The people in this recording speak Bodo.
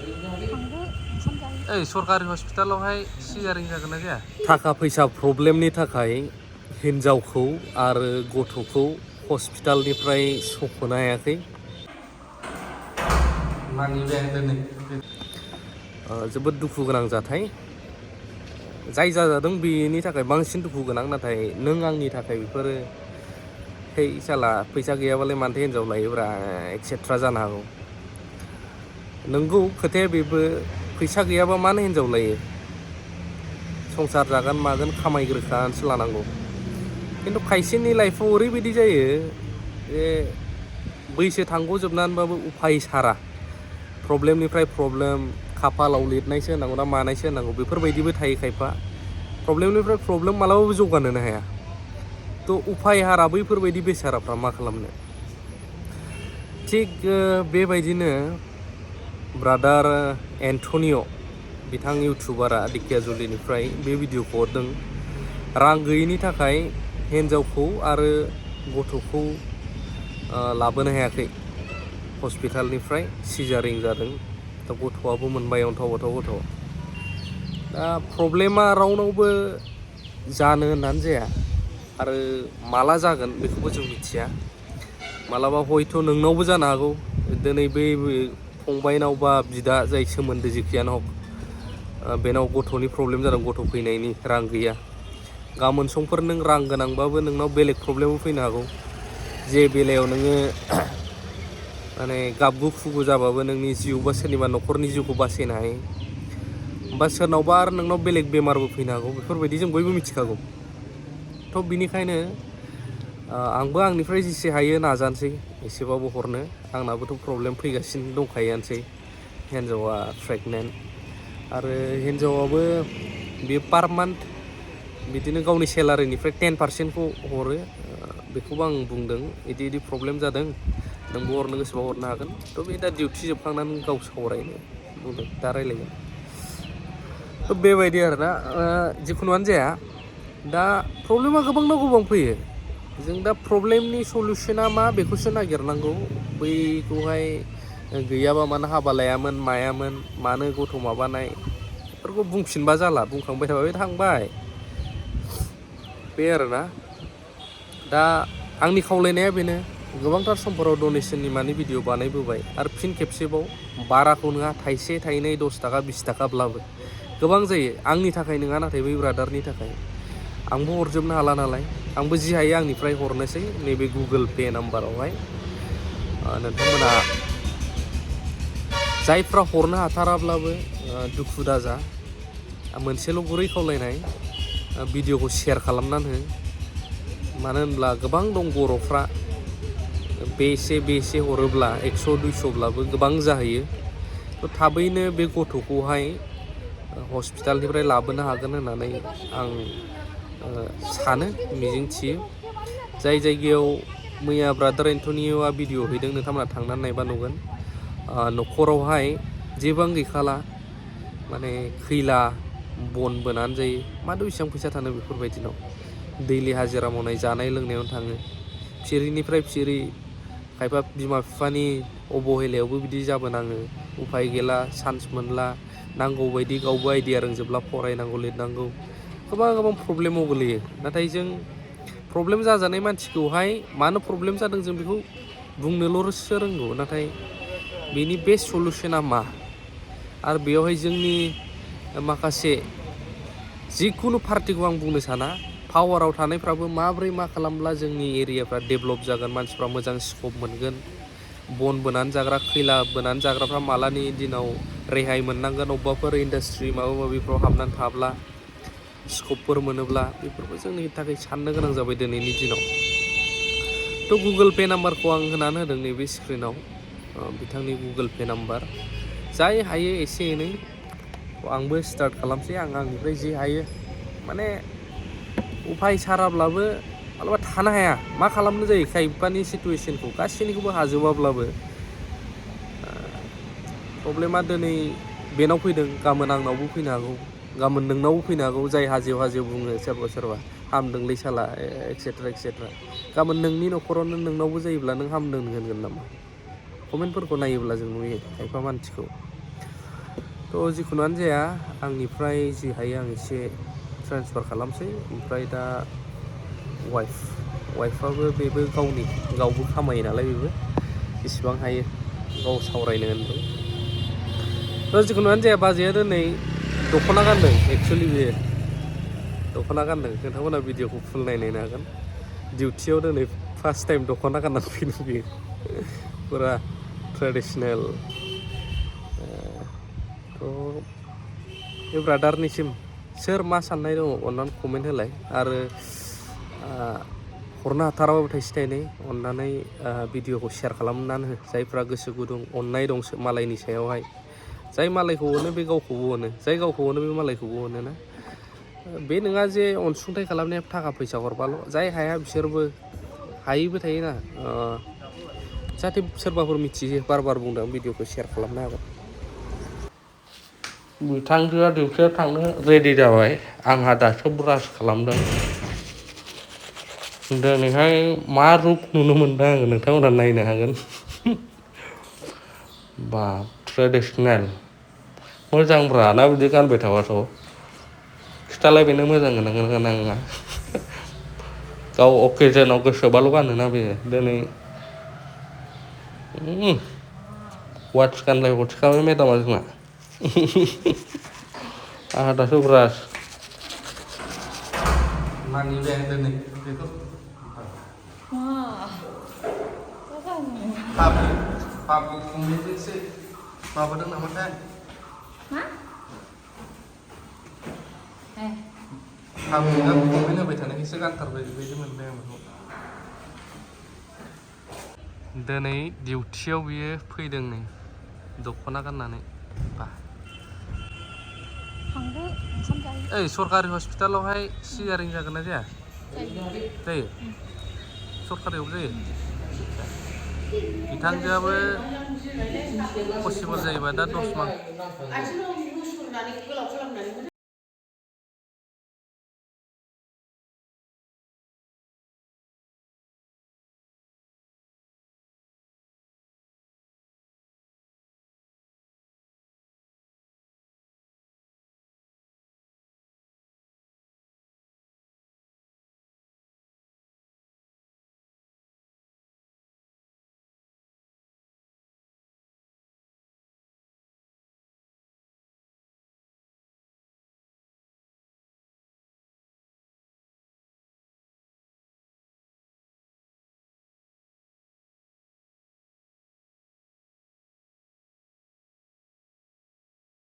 ओइ सरकारि हस्पिटालावहाय सिजारिं जागोन ना जाया? थाखा फैसा प्रब्लेमनि थाखाय हिन्जावखौ आरो गथ'खौ हस्पिटालनिफ्राय सख'नो हायाखै। मानि बे दिनै जोबोद दुखु गोनां जाथाय। जाय जादों बेनि थाखाय बांसिन दुखु गोनां, नाथाय नों आंनि थाखाय बेफोरो है साला फैसा गैयाबालाय मानोथो हिन्जाव लायोब्रा एक्सेट्रा जानो हागौ। नंगौ खोथाया बेबो, फैसा गैयाबा मानो हिन्जाव लायो, संसार जागोन मागोन खामायग्रोखानोसो लानांगौ। खिन्थु खायसेनि लाइफआव ओरैबायदि जायो जे बैसो थांग'जोबनानैबाबो उफाय सारा, प्रब्लेमनिफ्राय प्रब्लेम, खाफालाव लिरनायसो होनांगौ ना मानायसो होनांगौ बेफोरबायदिबो थायो खायफा। प्रब्लेमनिफ्राय प्रब्लेम मालाबाबो जौगानोनो हाया। थ' उफाय हारा बैफोरबायदि बेसाराफ्रा मा खालामनो। थिग बेबायदिनो ब्रादार एन्टनिय' बिथां इउटुबारा दिकेयाजुलिनिफ्राय बे भिडिअखौ हरदों। रां गैयैनि थाखाय हिन्जावखौ आरो गथ'खौ लाबोनो हायाखै हस्पिटालनिफ्राय, सिजारिं जादों। दा गथ'आबो मोनबाय अन्थाव बाथाव गथ'। दा प्रब्लेमा रावनावबो जानो होननानै जाया, आरो माला जागोन बेखौबो जों मिथिया। मालाबा हयथ' नोंनावबो जानो हागौ। दिनै बै फंबायनाव बा बिदा जाय सोमोन्दो जेखियानो हक, बेनाव गथ'नि प्रब्लेम जादों, गथ' फैनायनि रां गैया। गाबोन समफोर नों रां गोनांबाबो नोंनाव बेलेग प्रब्लेमबो फैनो हागौ, जे बेलायाव नोङो माने गाबगु खुगु जाबाबो नोंनि जिउ बा सोरनिबा न'खरनि जिउखौ बासायनो हायो, बा सोरनावबा आरो नोंनाव बेलेग बेमारबो फैनो हागौ। बेफोरबायदि जों बयबो मिथिखागौ। थ' बिनिखायनो आंबो आंनिफ्राय जेसे हायो नाजानोसै एसेबाबो हरनो। आंनाबोथ' प्रब्लेम फैगासिनो दंखायोआनोसै। हिन्जावा प्रेगनेन्ट, आरो हिन्जावाबो बे पार मान्थ बिदिनो गावनि सेलारिनिफ्राय 10% हरो। बेखौबो आं बुंदों, बिदि प्रब्लेम जादों, नोंबो हरनो गोसोबा हरनो हागोन। थ' बे दा डिउटि जोबखांनानै गाव सावरायनो बुंदों, दा रायज्लायगोन। थ' बेबायदि आरोना, जिखुनुआनो जाया दा प्रब्लेमा गोबांना गोबां फैयो। जों दा प्रब्लेमनि सलुसना मा बेखौसो नागिरनांगौ। बैखौहाय गैयाबा मानो हाबा लायामोन मायामोन, मानो गथ' माबानाय, बेफोरखौ बुंफिनबा जाला, बुंखांबाय थाबा बे थांबाय। बे आरोना, दा आंनि खावलायनाया बेनो, गोबांथार समफोराव डनेसननि माने भिडिअ बानायबोबाय, आरो फिन खेबसेबाव बाराखौ नङा, थाइसे थाइनै 10 थाखा 20 थाखाब्लाबो गोबां जायो। आंनि थाखाय नङा, नाथाय बै ब्रादारनि थाखाय। आंबो हरजोबनो हाला नालाय, आंबो जि हायो आंनिफ्राय हरनोसै नैबे गुगोल पे नाम्बारावहाय। नोंथांमोना जायफ्रा हरनो हाथाराब्लाबो दुखु दाजा, मोनसेल' गुरै खावलायनाय, भिडिअखौ शेयार खालामनानै हो। मानो होनब्ला गोबां दं बर'फ्रा बेसे हरोब्ला 100-200ब्लाबो गोबां जाहैयो। थ' थाबैनो बे गथ'खौहाय हस्पिटालनिफ्राय लाबोनो हागोन होननानै आं सानो, मिजिंथियो। जाय जायगायाव मैया ब्रादार एन्टनिय'आ भिडिअ हैदों, नोंथांमोना थांनानै नायबा नुगोन। न'खरावहाय जेबोआनो गैखाला, माने खैला बन बोनानै जायो। माथो बेसेबां फैसा थानो बेफोरबायदिनाव। दैलि हाजिरा मावनाय, जानाय लोंनायावनो थाङो। फिरिनिफ्राय फिरि, खायफा बिमा बिफानि अबहेलायावबो बिदि जाबोनाङो। उफाय गैला, चान्स मोनला, नांगौबायदि गावबो आइडिया रोंजोबला, फरायनांगौ लिरनांगौ, गोबां प्रब्लेमाव गोलैयो। नाथाय जों प्रब्लेम जाजानाय मानसिखौहाय मानो प्रब्लेम जादों जों बेखौ बुंनोल'सो रोंगौ, नाथाय बेनि बेस्ट सलुसना मा, आरो बेयावहाय जोंनि माखासे जिखुनु पार्टिखौ आं बुंनो साना, पावाराव थानायफ्राबो माबोरै मा खालामब्ला जोंनि एरियाफ्रा डेभेलप जागोन, मानसिफ्रा मोजां स्कप मोनगोन, बन बोनानै जाग्रा, खैला बोनानै जाग्राफ्रा मालानि दिनाव रेहाय मोननांगोन, अबेबाफोर इन्डास्ट्रि माबा माबिफ्राव हाबनानै थाब्ला स्कपफोर मोनोब्ला, बेफोरबो जोंनि थाखाय साननो गोनां जाबाय दिनैनि दिनाव। थ' गुगोल पे नाम्बारखौ आं होनानै होदों नैबे स्क्रिनाव, बिथांनि गुगोल पे नाम्बार। जाय हायो एसे एनै आंबो स्टार्ट खालामसै, आंनिफ्राय जि हायो। माने उफाय साराब्लाबो मालाबा थानो हाया, मा खालामनो जायो खायफानि सिटुवेसनखौ, गासैनिखौबो हाजोबाब्लाबो। प्रब्लेमा दिनै बेनाव फैदों, गाबोन आंनावबो फैनो हागौ, गाबोन नोंनावबो फैनो हागौ। जाय हाजो बुङो सोरबा हामदोंलै साला एक्सेट्रा। गाबोन नोंनि न'खरावनो नोंनावबो जायोब्ला नों हामदों होनगोन नामा? कमेन्टफोरखौ नायोब्ला जों नुयो खायफा मानसिखौ। थ' जिखुनुआनो जाया आंनिफ्राय जि हायो आं एसे ट्रेन्सफार खालामसै ओमफ्राय दा वाइफआबो बेबो गावबो खामायो नालाय बेबो इसिबां हायो गाव सावरायनो होनदों। थ' जिखुनुआनो जाया बाजैया दिनै दख'ना गानदों एक्सुवेलि बेयो दख'ना गानदों नोंथांमोना भिडिअखौ फुल नायनो हागोन। डिउटियाव दिनै फार्स्ट टाइम दख'ना गाननानै फैदों बेयो फुरा ट्रेडिसनेल। थ' बे ब्रादारनिसिम सोर मा साननाय दङ अननानै कमेन्ट होलाय आरो हरनो हाथाराबाबो थाइसे थाइनै अननानै भिडिअखौ शेयार खालामनानै हो जायफ्रा गोसो गुदुं अननाय दं मालायनि सायावहाय जाय मालायखौ अनो बे गावखौबो अनो जाय गावखौ अनो बे मालायखौबो अनो ना बे नङा जे अनसुंथाइ खालामनाया थाखा फैसा हरबाल' जाय हाया बिसोरबो हायैबो थायोना जाहाथे सोरबाफोर मिथियो बार बुंदों भिडिअखौ शेयार खालामनो हागोन। बिथांजोआ डिउटियाव थांनो रेडि जाबाय आंहा दासो ब्रास खालामदों। दिनैहाय मा रुप नुनो मोनदों आङो नोंथांमोना नायनो हागोन। बा ट्रेडिसनेल मोजांब्रा ना बिदि गानबाय थाबाथ' खिथालाय बेनो मोजां गोनां नङा गाव अकेजनाव गोसोबाल' गानोना बेयो दिनै वाट्स गानलायबावो थिखाबाय मेदामा जोंना आंहा दासो ब्रास मानिबाय आं दिनै बेखौ पाब्लिक कमेन्टजोंसो माबादों नामाथाय पाब्लिकआ कमेन्ट होबाय थानायखायसो गानथारबाय बेबायदि मोनबाय आं बेखौ। दिनै डिउटियाव बियो फैदों नै दख'ना गाननानै बा ओइ सरकारि हस्पिटालावहाय सिजारिं जागोन ना जाया? जायो सरकारियावबो जायो। बिथांजोआबो पसिबल जायोबा दा 10 माह